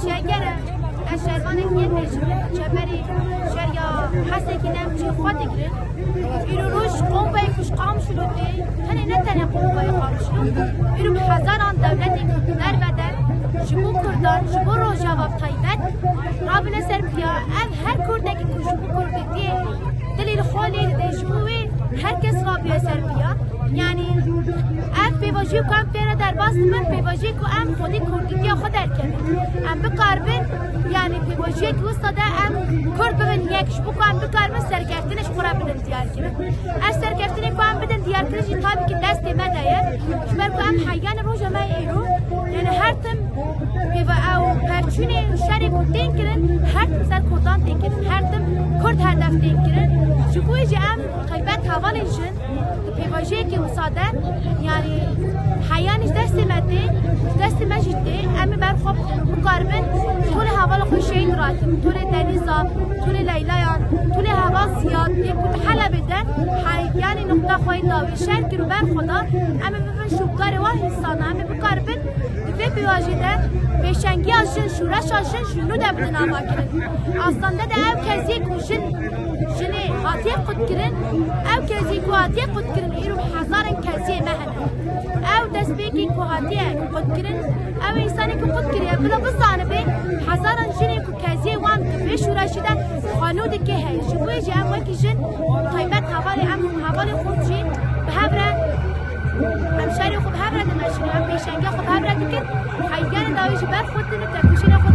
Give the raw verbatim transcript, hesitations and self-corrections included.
Şergere, ez şervanek yê tecrübe, çeperê şer ya Hesekî ne em çi xwe digirin. Îro roj kombayê ku ji Qamişlo tê, tenê ne tenê kombayê Qamişlo. Îro bi hezaran dewletê ku derve de ji bo Kurdan, ji bo Rojava taybet, rabine ser piya. Ev her Kurdekî ku ji bo Kurdîtiyê dilê li xwe lê dide, ji bo wê her kes rabiye ser piya. Yanî ev pêvajoyê ku em pê re derbas dibin, pêvajoyê ku em xwedî kurdîtiya xwe derkevin. Em bikaribin, yanî pêvajoyekî wisa de em kurd bibin yek, ji bo ku em bikaribin serkeftinê ji xwe re bidin diyarkirin. Ev serkeftinê ku em bidin diyarkirin jî tabî ki destê me de ye. Ji ber ku em heyanê roja me îro, yanî her tim pêva ew perçûnê şerê ku tên kirin, her tim ser kurdan tên kirin, her tim kurd hedef tên kirin. Ji bo wê jî em taybet hevalên jin, di pêvajoyekê wisa de, yanî heyanî ji destê me tê, ji destê me jî tê, em ê ber xwe bikaribin, tolê hevala xwe şehîd rakin, tolê Denîza, tolê Leylayan, tolê heval Ziyad, yê ku di Helebê de, hey, yanî nuqta xwe yê dawî şer kir û ber xwe da, em ê bibin şûbdarê wan însana, em ê bikaribin di vê pêvajoyê de pêşengiya jin, şûreşa jin ji nû de bidin avakirin. Astende de ew keziyê ku jin jinê hatiye qutkirin, ew kezî ku hatiye qutkirin, îro bi hezaran keziyê me hene. Ew destpêkê ku hatiye qutkirin, ew însanê ku qutkiriye, bila bizanibe, hezaran jinê ku keziyê wan di vê şûreşî de xwe nû dike heye. Ji bo wê jî em wekî jin taybet hevalê em û hevalê xwe jî bi hev re, em şerê xwe bi hev re dimeşînin, em pêşengiya xwe bi hev re dikin, heyganê dawî jî ber xwe tînin, têkoşînê xwe